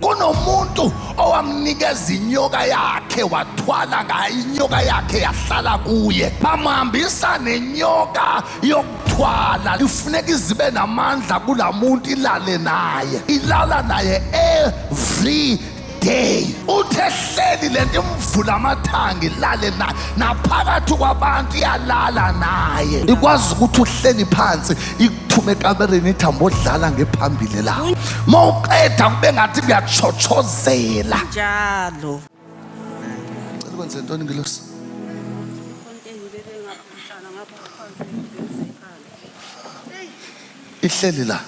Kunomuntu owamnikeza inyoka yakhe wathwala ngayo inyoka yakhe yahlala kuye, bamhambisa nenyoka yokuthwala. Ifuneka izibe namandla kulamuntu, ilale naye, ilala naye every day. Uthe hleli lento imvula amathanga, ilale naye naphakathi kwabantu, iyalala naye. Ikwazi ukuthi uhleli phansi ikuthume ekamereni, ithi ambodlala ngephambili la, uma uqeda kube ngathi kuyachochozela Njalo. Cela ukwenze ntoni ngilosi? Ihleli la.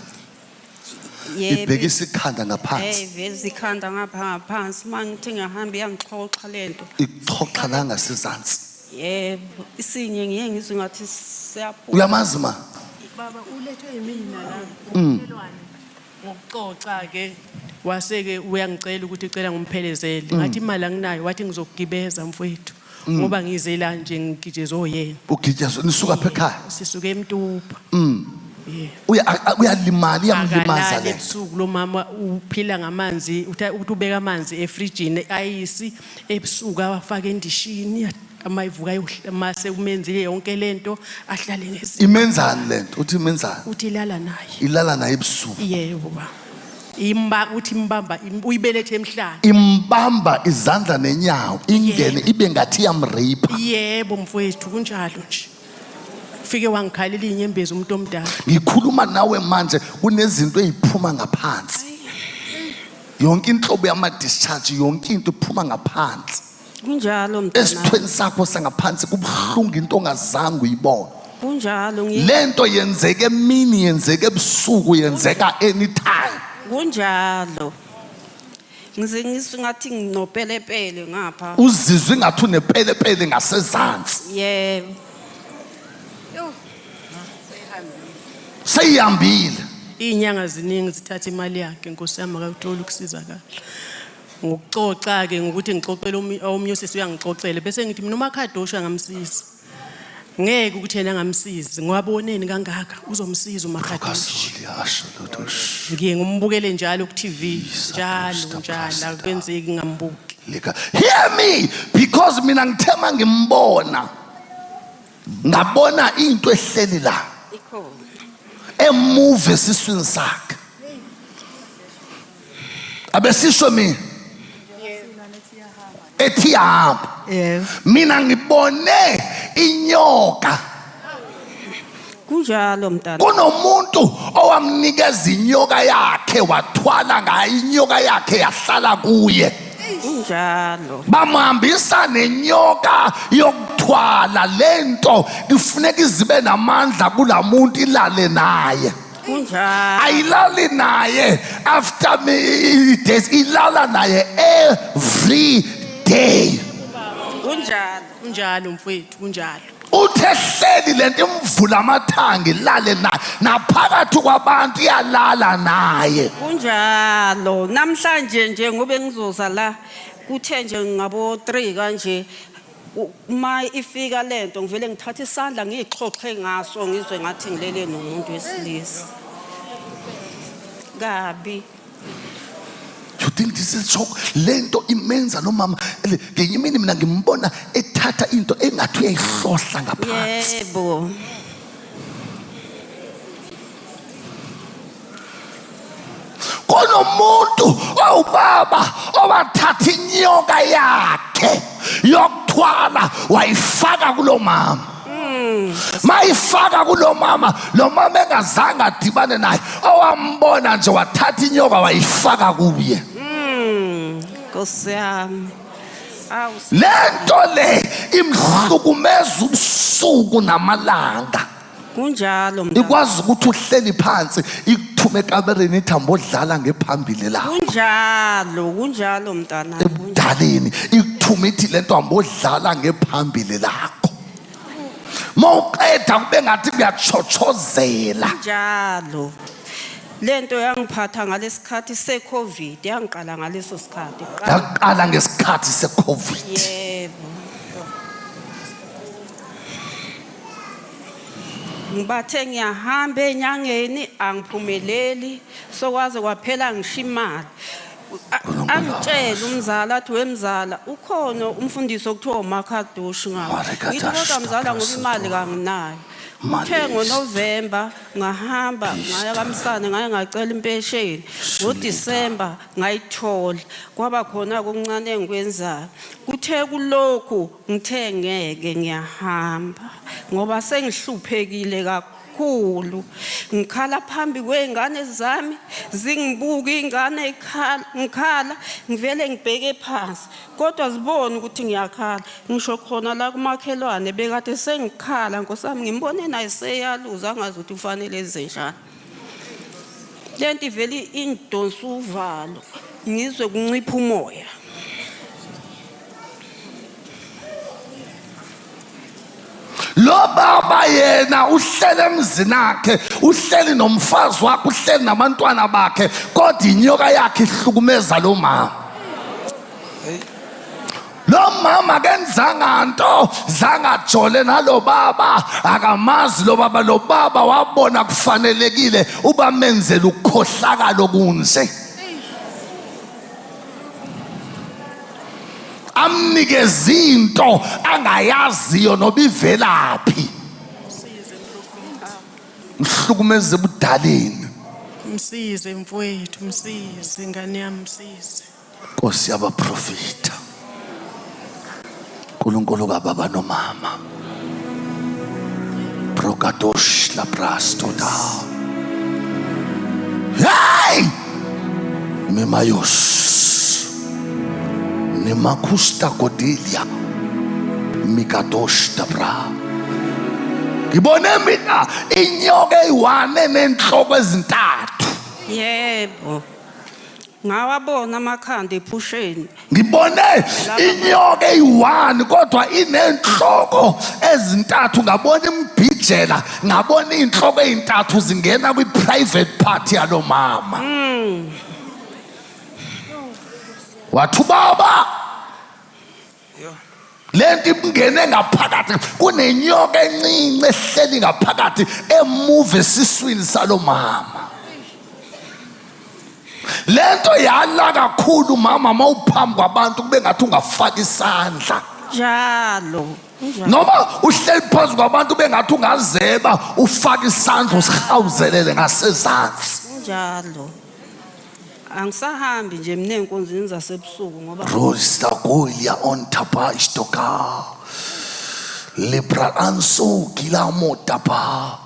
Yebo. Ibhekisa ikhanda ngaphansi. Eh, veza ikhanda ngapha ngaphansi. Uma ngithi ngiyahamba iyangixhoxha lento. Ikuxhoxha la ngasezansi. Yebo, isinye ngiye ngizwe ngathi siyaphuma. Uyamazi ma? Baba ulethwe yimina la umakhelwane. Ngokuxoxa ke wase-ke uyangicela ukuthi cela ngumphelezele. Ngathi imali anginayo, wathi ngizokugibeza mfowethu. Ngoba ngize la nje ngigijeze oyena. Ugijezwe nisuka pha ekhaya. Sisuke eMtubha. Yeah. Uyalimala, iyamlimaza Akalali le. ebusuku lo mama, uphila ngamanzi, uthi ubeka amanzi efrijini ayisi ebusuku awafake endishini, uma evuka mase kumenzile yonke lento ahlale ngezi. Imenzani lento? Uthi imenzani? Uthi ilala naye. Ilala naye ebusuku. Yebo ba. Imba uthi imbamba uyibelethe emhlane. Imbamba izandla nenyawo, ingene ibe ngathi iyamrape. Yebo mfowethu, kunjalo nje. Fike wangikhalela inyembezi umuntu omdala. Ngikhuluma nawe manje kunezinto eziphuma ngaphansi. Yonke inhlobo yama discharge, yonke into iphuma ngaphansi. Kunjalo mntana. Esithweni sakho sangaphansi kubuhlungu, into ongazange uyibone. Kunjalo ngi Lento yenzeka emini, yenzeka ebusuku, yenzeka anytime. Kunjalo. Ngize ngizwe ngathi nginopelepele ngapha. Uzizwe ngathi unepelepele ngasezansi. Yebo. Seyihambile. Izinyanga ziningi zithatha imali yakhe, Nkosi yami, akakuthola ukusizakala. Ngokuxoxa ke ngokuthi ngixoxele omunye usisi, uyangixoxela bese ngithi mina uMakhadosha ngamsiza. Ngeke ukuthi yena angamsizi ngoba boneni kangaka, uzomsiza uMakhadosha. Ngiye ngimbukele njalo ku TV, njalo njalo, akwenzeki ngambuki. Lika. Hear me, because mina ngithema ngimbona, ngabona into ehleli la. Ikhona. Emuva esiswini sakhe. Abesisho mina ethi hamba. Yebo. Mina ngibone inyoka. Kunjalo mntana. Kunomuntu owamnikeza inyoka yakhe wathwala ngayo inyoka yakhe yahlala kuye. Kunjalo. Bamhambisa nenyoka yokuthwala. Lento ifuneka izibe namandla kulamuntu, ilale naye. Kunjalo. Ayilali naye after me days, ilala naye every day. Kunjalo. Kunjalo mfowethu, kunjalo. Uthe hleli lento imvula amathanga, ilale naye naphakathi kwabantu, iyalala naye. Kunjalo. Namhlanje nje ngobe ngizoza la, kuthe nje ngabo 3 kanje, uma ifika lento ngivele ngithatha isandla ngiyixhoxhe ngaso, ngizwe ngathi ngilele nomuntu wesilisa. Kabi. You think this is joke? Lento imenza lo mama ngenye imini mina ngimbona ethatha into engathi uyayihlohla ngaphansi. Yebo. Kunomuntu owubaba owathatha inyoka yakhe yokuthwala wayifaka kulo mama. Mayifaka kulo mama, lo mama engazange adibane naye, owambona nje wathatha inyoka wayifaka kuye. Nkosi yami. Awu. Lento le imhlukumeza ubusuku namalanga. Kunjalo mntana. Ikwazi ukuthi uhleli phansi ikuthume ekamereni, ithi ambodlala ngephambili la. Kunjalo, kunjalo mntana. Ebudaleni ikuthume ithi lento ambodlala ngephambili lakho. Mawuqeda kube ngathi kuyachochozela. Kunjalo. Lento yangiphatha ngalesikhathi seCovid, yangiqala ngaleso sikhathi. Yaqala ngesikhathi seCovid. Yebo. Ngibathe ngiyahamba enyangeni, angiphumeleli, sokwaze kwaphela ngisho imali. Angitshele umzala athi wemzala ukhona umfundisi okuthiwa uMakhadoshi ngawo. Ngithi kodwa mzala ngoba imali kanginayo. Kuthe ngoNovemba ngahamba ngaya kaMsane ngaye ngacela impesheni. NgoDisemba ngayithola. Kwaba khona okuncane engikwenzayo. Kuthe kulokhu ngithe ngeke ngiyahamba ngoba sengihluphekile kakhulu. Ngikhala phambi kwey'ngane zami zingibuka iy'ngane ikhala ngikhala ngivele ngibheke phansi kodwa zibone ukuthi ngiyakhala. Ngisho khona la kumakhelwane bekade sengikhala nkosi yami ngimbone naye seyaluza angazi ukuthi kufanele enze njani. Lento ivele ingidonsa uvalo ngizwe kuncipha umoya. Lo baba yena uhlele emzini akhe, uhleli nomfazi wakhe, uhleli nabantwana bakhe, kodwa inyoka yakhe ihlukumeza lo mama. Lo mama kenzanga nto, zangajole nalo baba, akamazi lo baba. Lo baba wabona kufanelekile ubamenzela ukukhohlakala okunje. Amnikeze into angayaziyo noba ivelaphi. Mhlukumeze ebudaleni. Msize mfowethu, msize ingane yami, msize. Nkosi yabaprofita, uNkulunkulu kababa nomama, Brokadosh labrastoda, hey mimayos nemakusta kodelia mikadosh dabra. Ngibone mina inyoka eyi-one enenhloko ezintathu. Yebo. Ngawabona amakhanda ephusheni. Ngibone inyoka eyi-one kodwa inenhloko ezintathu, ngabona imbhijela, ngabona iy'nhloko ey'ntathu zingena kwi-private party yalo mama. Wathi ubaba lento ibungene ngaphakathi, kunenyoka encinci ehleli ngaphakathi emuva esiswini salo mama. Lento yala kakhulu mama, mawuphambi kwabantu kube ngathi ungafaka isandla Njalo. Noma uhleli phezu kwabantu bengathi ungazeba ufake isandla usihawuzelele ngasezansi. Njalo. Angisahambi nje mina ey'nkonzweni zasebusuku ngoba Rosta golia on tapa istoka libra anso gilamo tapa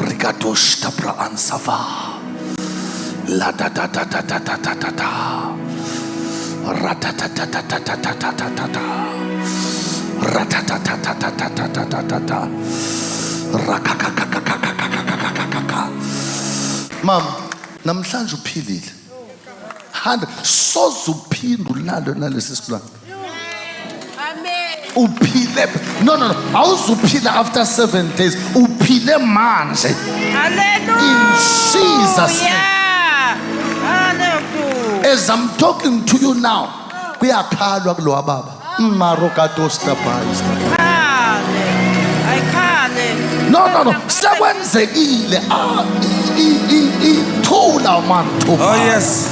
rigadosh tapra ansava la da da da da da da da da da ra da da da da da da da da da da da ra da da da da da da da da da da da ra ka ka ka ka ka ka ka ka ka ka ka ka. Mama, namhlanje uphilile. 100 soze uphinde ulalo nalesi silwane. Amen. Uphile. No, no, no. Awuzuphila after 7 days. Uphile manje. Hallelujah. In Jesus' name. Hallelujah. As I'm talking to you now, kuyakhalwa kulowa baba. Marokadostabaista. Khale. Ayikhale. No, no, no. Sekwenzekile. Ah, i i i thula man. Oh yes.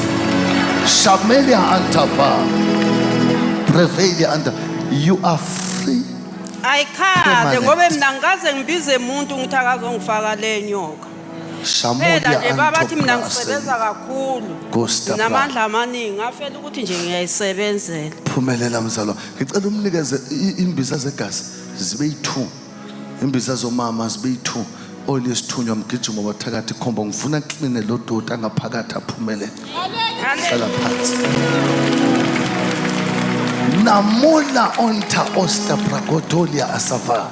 Shamelia antaba. Prevalia anta. You are free. Ayikhale Permanent. ngoba mina ngikaze ngibize umuntu ngithi akazongifaka le nyoka. Phela Shamolia nje babathi mina antobra. ngisebenza kakhulu. Gusta bra. Nginamandla amaningi ngafela ukuthi nje ngiyayisebenzela. Phumelela mzalwa. Ngicela umnikeze imbiza zegazi zibe yi-2. Imbiza zomama zibe yi-2. Oli yesithunywa mgijimo wathakathi khomba, ngifuna kline lo doti angaphakathi aphumelele. Hlala phansi. Namula onta osta bragodolia asava.